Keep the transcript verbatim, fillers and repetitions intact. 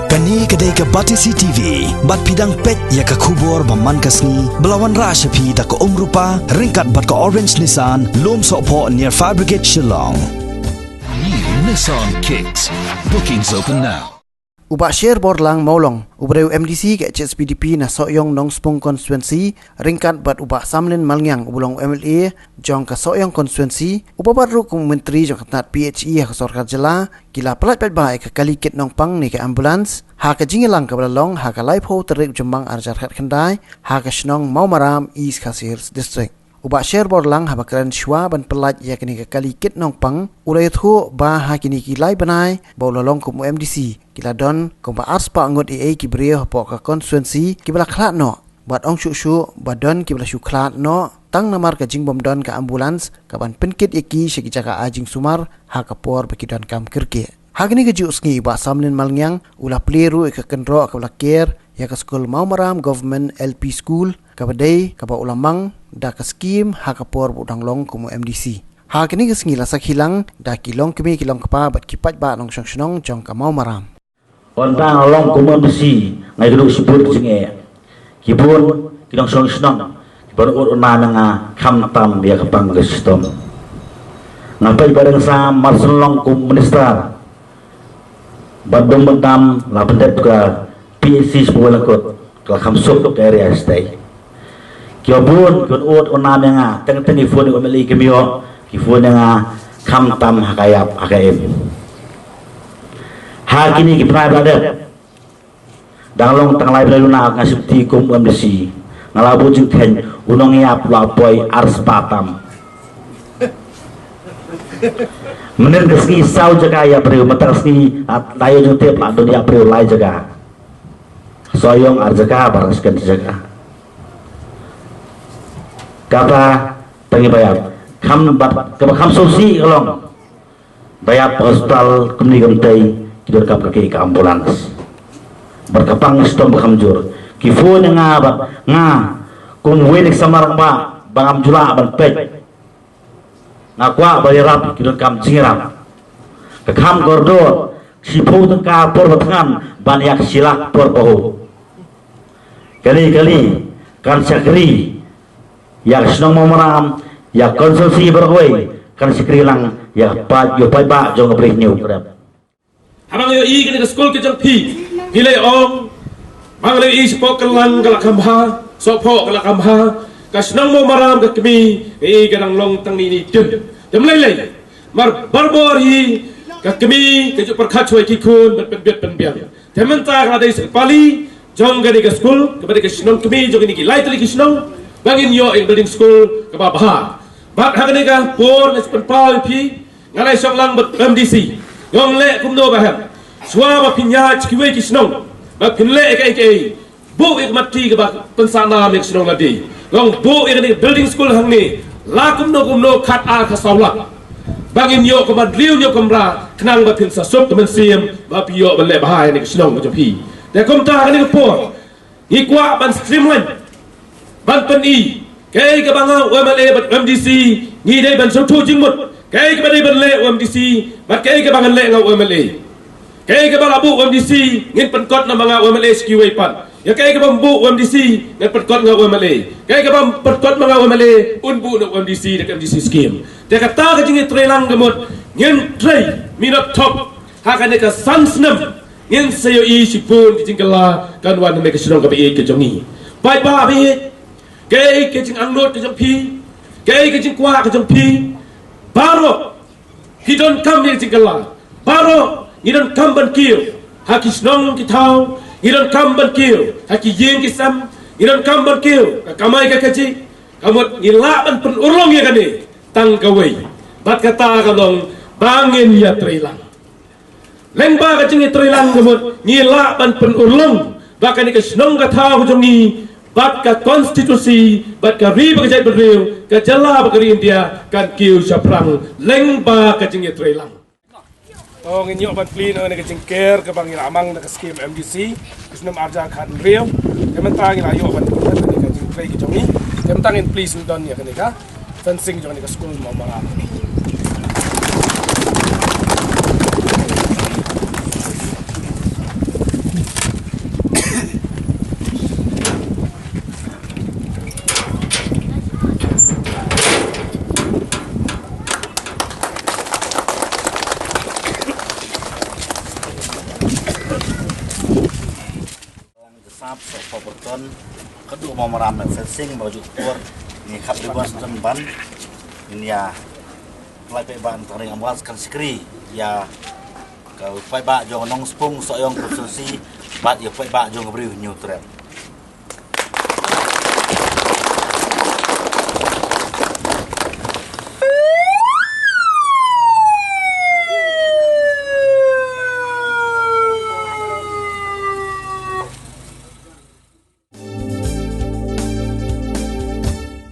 Kane ka dei ka Batesi T V, bad phi dang peit ïa ka khubor ba man ka sngi, ba la wanrah sha phi da ka Umrupa, ryngkat bad ka Orange Nissan, Lumsohphoh near Fire Brigade Shillong. New Nissan Kicks. Bookings open now. U Bah Sherborlang Mawlong, u briew M D C ka H S P D P na Sohiong Nongspung Constituency, ryngkat bad u Bah Samlin Malngiang, u ba long M L A jong ka Sohiong Constituency, u ba bat ruh kum u Myntri jong ka tnat P H E ha ka sorkar jylla, ki la pyllait paidbah ïa ka kali kit nongpang ne ka ambulance ha ka jingïalang kaba la long ha ka laiphew tarik u Jymmang arhajar khatkhyndai ha ka shnong Mawmaram, East Khasi Hills District. U Bah Sherborlang haba kren shuwa ban pyllait ïa kane ka kali kit nongpang, u la ïathuh ba ha kine ki lai bnai ba u la long kum u M D C, ki la don kumba arspah ngut eiei ki briew hapoh ka constituency kiba la khlad noh. Bad ong shuh shuh ba don kiba la shu khlad noh tang namar ka jingbym don ka ambulance kaban pynkit ïa ki sha ki jaka ai jingsumar ha ka por ba ki donkam kyrkieh. Ha kane kajuh sngi u Bah Samlin Malngiang u la plie ruh ïa ka kynroh kaba la ker ïa ka skul Mawmaram Government L P School, kaba dei kaba u la mang da ka skhim ha ka por ba u dang long kum u M D C. Ha kane ka sngi la sakhi lang da ki longkmie ki longkpa bad ki paidbah nongshong shnong jong ka Mawmaram. Ynda nga long kum u M D C, nga ïakynduh shibun ki jingeh. Ki bun ki nongshong shnong kiba la ud u nam ïa nga khamtam ïa ka pang ka shitom. Nga peit ba dang sam mar shen long kum u minister, bad dum bad dam la pyndep ka P H C sha Mawlangkut, ka la kham suk ka area shatei. Kiba bun ki wan ud u nam ïa nga, teng teng ki phone ïa u M L A kim ïoh, ki phone ïa nga khamtam ha ka ïap ha ka im. Ha kine ki bnai ba la dep, dang long tang lai bnai duna nga shim ti kum u M D C, nga la buh jingkheiñ, u nongïap la poi arspah tam. Mynnin ka sngi saw jaka ïap briew, mynta ka sngi, ah, taïew jingtip la don ïap briew lai jaka. Sohiong ar jaka, Barak Sken jaka. Kata tang ïa ba ïap. Kham bad kaba kham sngewsih ka long, ba ïap hospital kumne kumtei, ki donkam ka ki ka ambulance. Bad ka pang shitom ba kham jur. Ki phone ïa nga bad nga kum uwei na ki samla rangbah ba ngam ju lah ban peit. Nga kwah ba ïarap ki donkam jingïarap. Ka kham kordor shiphew tyngka por ba thngan ban ïa ka shi lak por ba hok. Kali kali kan shakri ïa ka shnong Mawmaram, ïa ka constituency baroh kawei, kan shakri lang ïa ka paid, ïa u paidbah jong ka Bri Hynñiewtrep. Haba nga ïohi kane ka skul ka jong phi, ngi la ong, ba nga la ïohi shapoh Kylleng ka la kham bha, Sohphoh ka la kham bha, ka shnong Mawmaram ka kmie, ngi ïohi ka dang long tang ine ine. Te ym lei lei, mar barabor hi ka kmie ka ju pyrkhat shuwa ïa ki khun ban pynbit pynbiang. Te mynta ka la dei sa ka pali jong kane ka skul, kaba dei ka shnong kmie jong kine ki lai tylli ki shnong, ba ngin ïoh ïa ka building skul kaba bha. Bad ha kane ka por nga shu pynpaw ïa phi, nga la ïashong lang bad M D C. Nga ong leh kumno ba hep. Shuwa ba phin ïaid sha kiwei ki shnong, ba phin leh ïa kaei kaei, buh ïa ka matti kaba pynsah nam ïa ka shnong lade. Nga ong buh ïa kane ka building school hangne la kumno kumno khat ar khat saw lak, ba ngin ïoh kumba hynriew hynñiew kamra, khnang ba phin sa suk ka mynsiem ba phi ïoh ban leh bha ïa kane ka shnong ka jong phi. Te kumta ha kane ka por ngi kwah ban streamline, ban pyni kaei kaba nga u M L A bad M D C ngi dei ban sngewthuh jingmut, kaei kaba dei ban leh u M D C bad kaei kaba ngan leh nga u M L A. Kaei kaba la buh u M D C ngin pynkut na ma nga u M L A sha kiwei pat. Ïa kaei kaba ym buh u M D C ngin pynkut nga u M L A. Kaei kaba ym pynkut ma nga u M L A un buh na u M D C da ka M D C scheme. Te kata ka jingïatreilang ka mut ngin trei minot thok ha kane ka san snem. Ngin sa ïohi shibun ki jingkylla kan wan na me ka shnong kaba ïeit ka jong ngi. Paidbah ba ïeit, kaei ka jingangnud ka jong phi, kaei ka jingkwah ka jong phi, baroh ki donkam ïa ka jingkylla. Baroh ngi donkam ban kiew ha ki shnong ki thaw, ngi donkam ban kiew ha ki ïing ki sem, ngi donkam ban kiew ka kamai ka kajih. Ka mut ngi lah ban pynurlong ïa kane tang kawei, bad kata ka long ba ngin ïatreilang. Lyngba ka jingïatreilang ka mut ngi lah ban pynurlong ba kane ka shnong ka thaw ka jong ngi bad ka constituency bad ka ri bad ka jaitbynriew, ka jylla bad ka ri India kan kiew shaphrang lyngba ka jingïatreilang. To ngin ïoh ban plie na kane ka jingker kaba ngi la mang na ka skim M D C ka snem arhajar khathynriew. Te mynta ngi la ïoh ban plie na kane ka jingtrei ka jong ngi. Te mynta ngin plie sngewdon ïa kane ka fencing jong kane ka skul Mawmaram. Ap sa pop ton ka du mo maram na fencing ba ju por ni khap ribbon ston ban ni ya. Lai pe ban tang ring ambulance kan sikri ya ka pai ba jong nong spung so yong konstituensi bat ya pai ba jong bri New Trep.